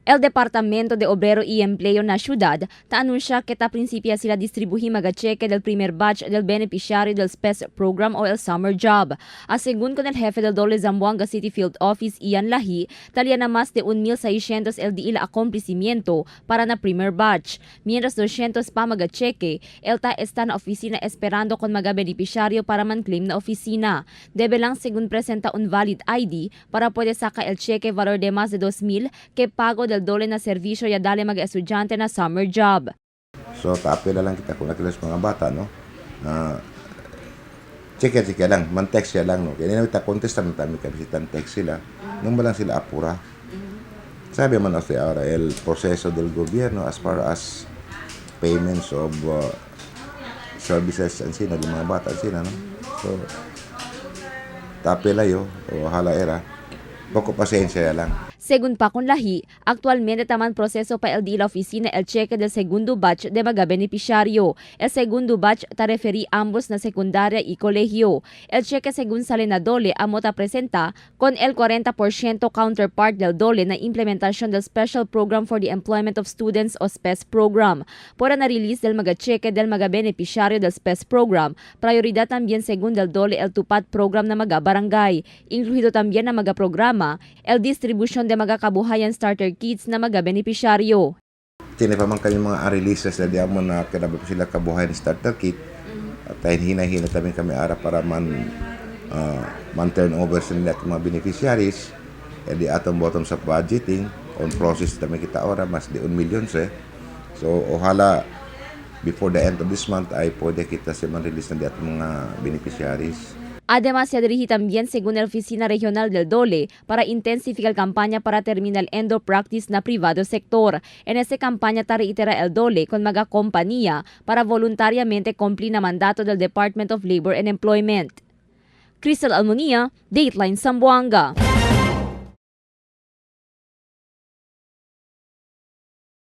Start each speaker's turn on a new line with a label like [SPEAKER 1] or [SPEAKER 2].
[SPEAKER 1] El Departamento de Obrero y Empleo na ciudad ta anuncia que ta principia sila distribuir mga cheque del primer batch del beneficiario del SPES program o el Summer Job. A según con el jefe del Dole Zamboanga City Field Office, Ian Lahi, talía na más de 1,600 el di ila acomplicimiento para na primer batch. Mientras 200 pa mga cheque, el ta está na oficina esperando con mga beneficiario para man claim na oficina. Debe lang según presenta un valid ID para puede saca el cheque valor de más de 2,000 que pago del dole na servicio ya dale mga estudyante na summer job.
[SPEAKER 2] So, taapila lang kita kung nakilos mga bata, no? Cheke-cheke lang, man-text siya lang, no? Kaya hindi ta contesta man kami kabisitan text sila. Nung ba lang sila apura. Sabi man hasta ahora, el proceso del gobierno as far as payments of services and sina, di mga bata sina, no? So, tapela yo, o hala era, poco pasensya lang.
[SPEAKER 1] Según pa con lahi, actualmente taman proceso pa el di la oficina el cheque del segundo batch de mga beneficiario. El segundo batch ta referi ambos na secundaria y colegio. El cheque según sale na dole amo ta presenta con el 40% counterpart del dole na implementación del Special Program for the Employment of Students o SPES Program. Por na release del mga cheque del mga beneficiario del SPES Program, prioridad también según del dole el TUPAD Program na mga barangay. Incluido también na mga programa, el distribución de mga kabuhayan starter kits na mga beneficiaryo.
[SPEAKER 2] Tine pa man kami mga releases na di mo na kinabi pa sila kabuhayan starter kit. At dahil hina-hina tabi kami ara para man turnover sa nila at mga beneficiaries. E di atong bottom sa budgeting on process tabi kita ora mas di 1 million eh. So ohala before the end of this month ay pwede kita sa man release na di atong mga beneficiaries.
[SPEAKER 1] Además, se dirige también, según la Oficina Regional del Dole, para intensificar campaña para terminar el endo practice na privado sector. En esta campaña ta reitera el Dole con mga compañía para voluntariamente cumplir na mandato del Department of Labor and Employment. Crystal Almonia, Dateline Zamboanga.